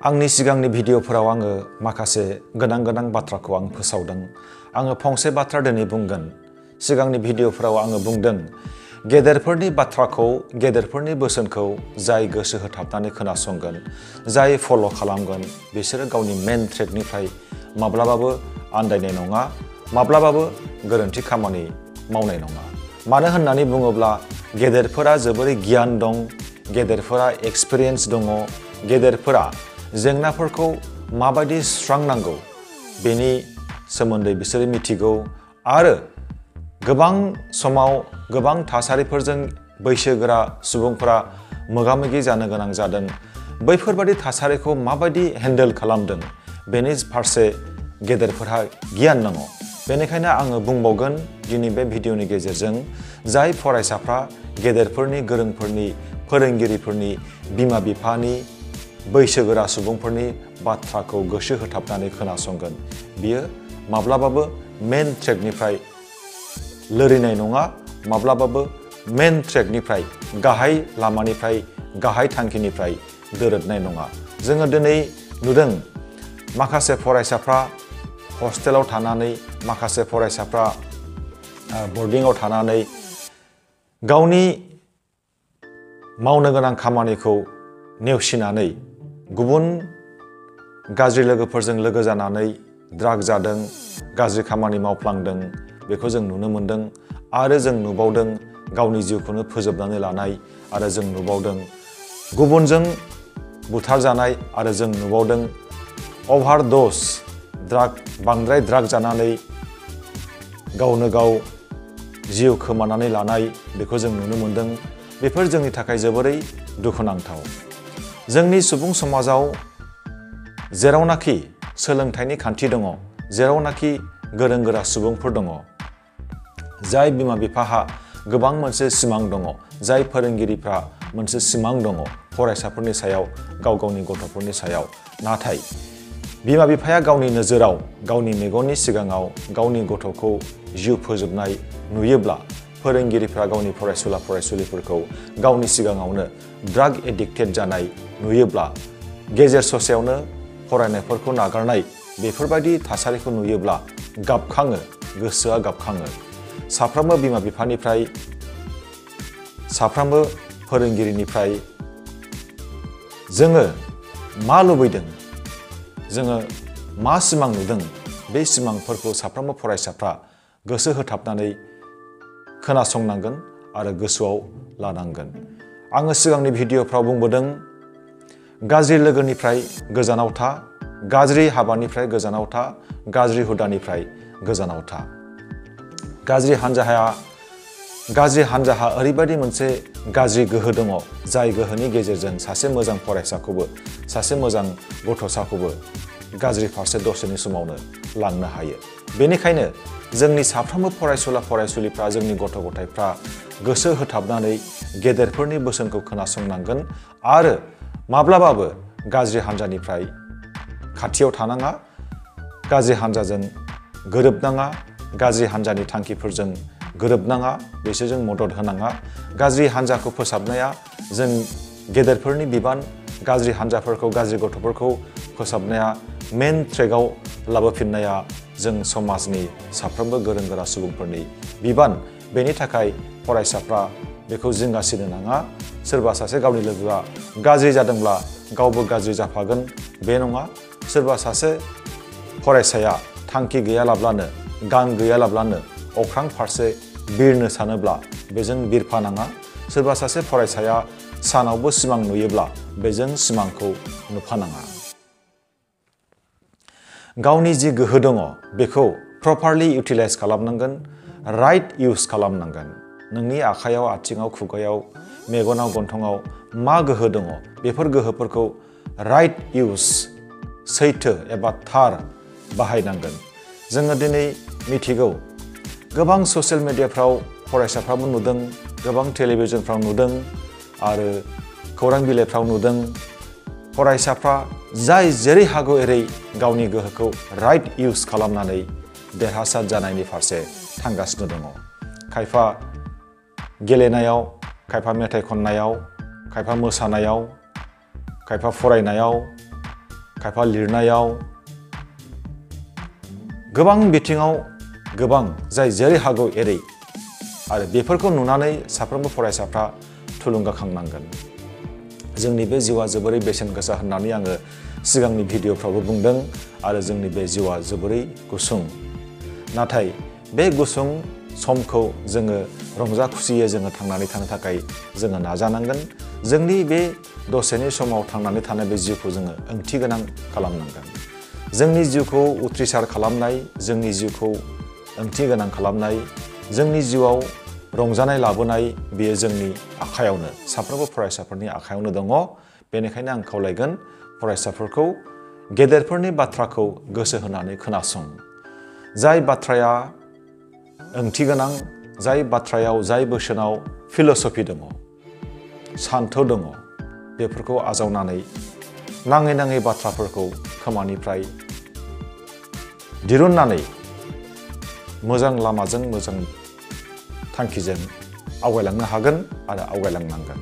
आंनि सिगांनि भिडिअफोराव आङो माखासे गोनां बाथ्राखौ आं फोसावदों। आङो फंसे बाथ्रा दिनै बुंगोन। सिगांनि भिडिअफोराव आङो बुंदों गेदेरफोरनि बाथ्राखौ, गेदेरफोरनि बोसोनखौ जाय गोसो होथाबनानै खोनासंगोन, जाय फल' खालामगोन, बिसोरो गावनि मेन ट्रेकनिफ्राय माब्लाबाबो आन्दायनाय नङा, माब्लाबाबो गोरोन्थि खामानि मावनाय नङा। मानो होननानै बुङोब्ला गेदेरफोरा जोबोरै गियान दं, गेदेरफोरा एक्सपिरियेन्स दङ, गेदेरफोरा जेंनाफोरखौ माबायदि सुस्रांनांगौ बेनि सोमोन्दै बिसोरो मिथिगौ आरो गोबां समाव गोबां थासारिफोरजों बैसोगोरा सुबुंफोरा मोगा-मोगि जानो गोनां जादों। बैफोरबादि थासारिखौ माबायदि हेन्डेल खालामदों बेनि फारसे गेदेरफोरहा गियान दङ। बेनिखायनो आङो बुंबावगोन दिनै बे भिडिअनि गेजेरजों जाय फरायसाफ्रा गेदेरफोरनि, गोरोंफोरनि, फोरोंगिरिफोरनि, बिमा-बिफानि, बैसोगोरा सुबुंफोरनि बाथ्राखौ गोसो होथाबनानै खोनासंगोन, बियो माब्लाबाबो मेन ट्रेकनिफ्राय लोरिनाय नङा, माब्लाबाबो मेन ट्रेकनिफ्राय, गाहाय लामानिफ्राय, गाहाय थांखिनिफ्राय दोरोदनाय नङा। जोङो दिनै नुदों माखासे फरायसाफ्रा हस्टेलाव थानानै, माखासे फरायसाफ्रा बर्डिंआव थानानै गावनि मावनो गोनां खामानिखौ नेवसिनानै गुबुन गाज्रि लोगोफोरजों लोगो जानानै ड्राग जादों, गाज्रि खामानि मावफ्लांदों, बेखौ जों नुनो मोनदों। आरो जों नुबावदों गावनि जिउखौनो फोजोबनानै लानाय, आरो जों नुबावदों गुबुनजों बुथारजानाय, आरो जों नुबावदों अभारड'स बांद्राय ड्राग जानानै गावनो गाव जिउ खोमानानै लानाय, बेखौ जों नुनो मोनदों। बेफोर जोंनि थाखाय जोबोरै दुखुनांथाव। जोंनि सुबुं समाजाव जेरावनाखि सोलोंथाइनि खान्थि दङ, जेरावनाखि गोरों गोरा सुबुंफोर दङ, जाय बिमा-बिफाहा गोबां मोनसे सिमां दङ, जाय फोरोंगिरिफ्रा मोनसे सिमां दङ फरायसाफोरनि सायाव, गाव गावनि गथ'फोरनि सायाव, नाथाय बिमा-बिफाया गावनि नोजोराव, गावनि मेगननि सिगाङाव गावनि गथ'खौ जिउ फोजोबनाय नुयोब्ला, फोरोंगिरिफ्रा गावनि फरायसुला फरायसुलिफोरखौ गावनि सिगाङावनो ड्राग एडिक्टेड जानाय नुयोब्ला, गेजेर ससेयावनो फरायनायफोरखौ नागारनाय, बेफोरबायदि थासारिखौ नुयोब्ला गाबखाङो, गोसोआ गाबखाङो। साफ्रोमबो बिमा-बिफानिफ्राय, साफ्रोमबो फोरोंगिरिनिफ्राय जोङो मा लुबैदों, जोङो मा सिमां नुदों, बे सिमांफोरखौ साफ्रोमबो फरायसाफ्रा गोसो होथाबनानै खोनासंनांगोन आरो गोसोआव लानांगोन। आङो सिगांनि भिडिअफ्राव बुंबोदों गाज्रि लोगोनिफ्राय गोजानाव था, गाज्रि हाबानिफ्राय गोजानाव था, गाज्रि हुदानिफ्राय गोजानाव था। गाज्रि हान्जाहा ओरैबायदि मोनसे गाज्रि गोहो दङ, जाय गोहोनि गेजेरजों सासे मोजां फरायसाखौबो, सासे मोजां गथ'साखौबो गाज्रि फारसे दसेनि समावनो लांनो हायो। बेनिखायनो जोंनि साफ्रोमबो फरायसुला फरायसुलिफ्रा, जोंनि गथ' गथायफ्रा गोसो होथाबनानै गेदेरफोरनि बोसोनखौ खोनासंनांगोन आरो माब्लाबाबो गाज्रि हान्जानिफ्राय खाथियाव थानाङा, गाज्रि हान्जाजों गोरोबनाङा, गाज्रि हान्जानि थांखिफोरजों गोरोबनाङा, बिसोरजों मदद होनाङा। गाज्रि हान्जाखौ फोसाबनाया जों गेदेरफोरनि बिबान, गाज्रि हान्जाफोरखौ, गाज्रि गथ'फोरखौ फोसाबनाया, मेन ट्रेकआव लाबोफिननाया जों समाजनि साफ्रोमबो गोरों गोरा सुबुंफोरनि बिबान। बेनि थाखाय फरायसाफ्रा बेखौ जिंगासिनो नाङा। सोरबा सासे गावनि लोगोआ गाज्रि जादोंब्ला गावबो गाज्रि जाफागोन बे नङा। सोरबा सासे फरायसाया थांखि गैयालाब्लानो, गां गैयालाब्लानो अख्रां फारसे बिरनो सानोब्ला बेजों बिरफानाङा। सोरबा सासे फरायसाया सानावबो सिमां नुयोब्ला बेजों सिमांखौ नुफानाङा। गावनि जि गोहो दङ बेखौ प्रपारलि इउटिलाइज खालामनांगोन, राइट इउज खालामनांगोन। नोंनि आखायाव, आथिङाव, खुगायाव, मेगनाव, गन्थङाव मा गोहो दङ, बेफोर गोहोफोरखौ राइट इउज, सैथो एबा थार बाहायनांगोन। जोङो दिनै मिथिगौ गोबां ससियेल मेडियाफ्राव फरायसाफ्राबो नुदों, गोबां टेलिभिजनफ्राव नुदों आरो खौरां बिलाइफ्राव नुदों, फरायसाफ्रा जाय जेरै हागौ एरै गावनि गोहोखौ राइट इउज खालामनानै देरहासार जानायनि फारसे थांगासिनो दङ। खायफा गेलेनायाव, खायफा मेथाइ खननायाव, खायफा मोसानायाव, खायफा फरायनायाव, खायफा लिरनायाव गोबां बिथिङाव गोबां जाय जेरै हागौ एरै आरो बेफोरखौ नुनानै साफ्रोमबो फरायसाफ्रा थुलुंगाखांनांगोन। जोंनि बे जिउआ जोबोरै बेसेन गोसा होननानै आङो सिगांनि भिडिअफ्रावबो बुंदों आरो जोंनि बे जिउआ जोबोरै गुसुं। नाथाय बे गुसुं समखौ जोङो रंजा खुसियै जोङो थांनानै थानो थाखाय जोङो नाजानांगोन। जोंनि बे दसेनि समाव थांनानै थानाय बे जिउखौ जोङो ओंथि गोनां खालामनांगोन। जोंनि जिउखौ उथ्रिसार खालामनाय, जोंनि जिउखौ ओंथि गोनां खालामनाय, जोंनि जिउआव रंजानाय लाबोनाय बेयो जोंनि आखायावनो, साफ्रोमबो फरायसाफोरनि आखायावनो दङ। बेनिखायनो आं खावलायगोन फरायसाफोरखौ गेदेरफोरनि बाथ्राखौ गोसो होनानै खोनासं। जाय बाथ्राया ओंथि गोनां, जाय बाथ्रायाव, जाय बोसोनाव फिल'सफि दङ, सान्थौ दङ, बेफोरखौ आजावनानै नाङै नाङै बाथ्राफोरखौ खोमानिफ्राय दिरुननानै मोजां लामाजों, मोजां थांखिजों आवगायलांनो हागोन आरो आवगायलांनांगोन।